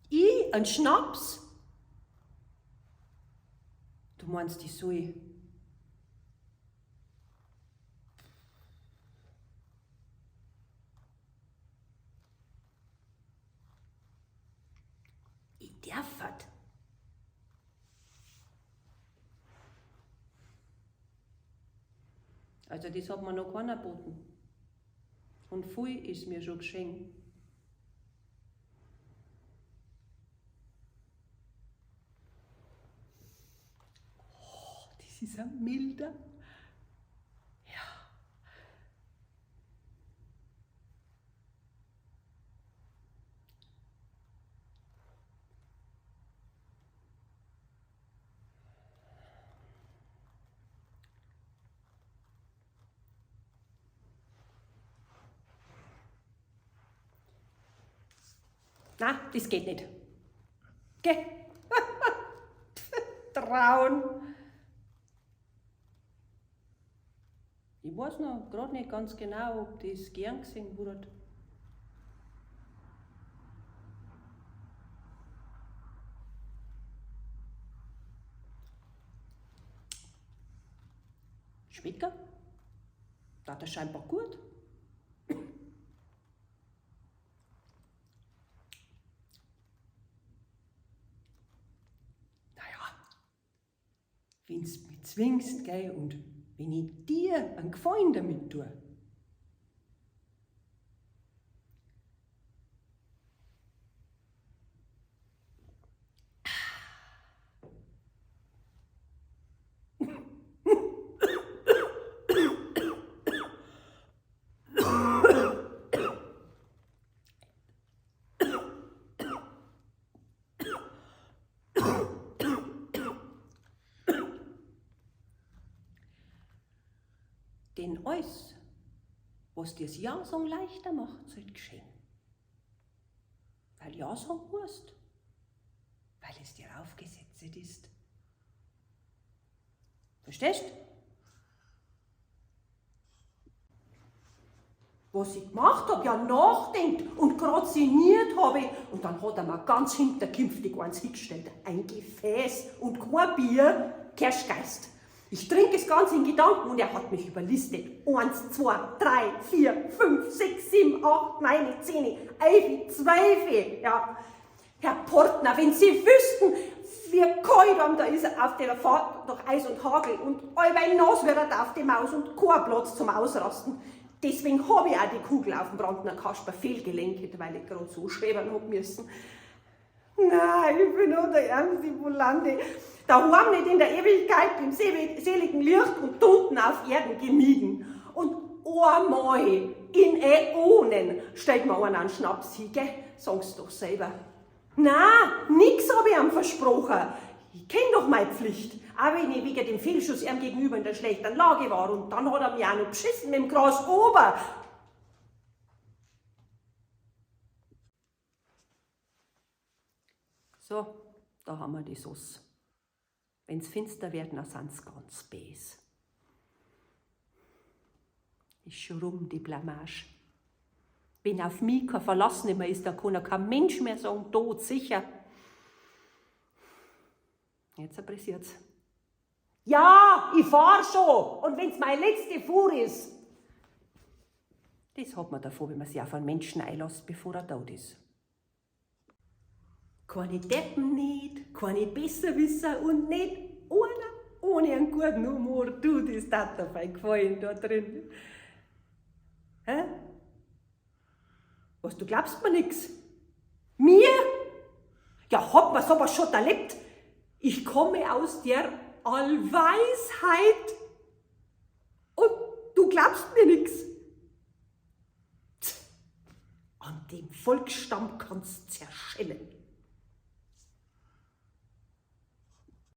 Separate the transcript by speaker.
Speaker 1: Ich einen Schnaps? Du meinst, ich soll. Ich darf. Also das hat mir noch keiner geboten. Und viel ist mir schon geschenkt. Oh, das ist ein milder. Ja. Na, das geht nicht. Geh. Trauen. Ich weiß noch grad nicht ganz genau, ob das gern gesehen wurde. Schmecker? Das ist scheinbar gut. Naja, wenn's mich zwingst, gell, und wenn ich dir einen Gefallen damit tue. Denn alles, was dir's Ja sagen leichter macht, sollt geschehen. Weil Ja sagen musst, weil es dir aufgesetzt ist. Verstehst? Was ich gemacht hab, ja nachdenkt und grad sinniert habe ich. Und dann hat er mir ganz hinterkünftig eins hingestellt. Ein Gefäß und kein Bier, Kirschgeist. Ich trinke es ganz in Gedanken und er hat mich überlistet. 1, 2, 3, 4, 5, 6, 7, 8, 9, 10, 11, 12. Ja. Herr Portner, wenn Sie wüssten, wie kalt da ist auf der Fahrt durch Eis und Hagel und allweil nass wird er auf die Maus und kein Platz zum Ausrasten. Deswegen hab ich auch die Kugel auf dem Brandner Kasper fehlgelenkt, weil ich grad so schwebern hab müssen. Nein, ich bin nur der ärmste Volante. Daheim nicht in der Ewigkeit im seligen Licht und unten auf Erden gemieden. Und einmal in Äonen stellt mir einer einen Schnaps hin, gell? Sag's doch selber. Na, nix hab ich ihm versprochen. Ich kenn doch meine Pflicht. Auch wenn ich wegen dem Fehlschuss ihm gegenüber in der schlechten Lage war. Und dann hat er mich auch noch beschissen mit dem Gras ober. So, da haben wir die Sauce. Wenn's finster wird, dann sind's ganz bes. Ist schon rum, die Blamage. Wenn auf mich kein Verlass nicht mehr ist, da kann kein Mensch mehr sagen, tot sicher. Jetzt pressiert's. Ja, ich fahr schon. Und wenn's meine letzte Fuhr ist. Das hat man davon, wenn man sich auf einen Menschen einlässt, bevor er tot ist. Keine Deppen nicht, keine Besserwisser und nicht einer ohne einen guten Humor. Du, das tat dir fein gefallen da drin. Hä? Was, du glaubst mir nix? Mir? Ja, hat man sowas schon erlebt? Ich komme aus der Allweisheit. Und du glaubst mir nix. An dem Volksstamm kannst zerschellen.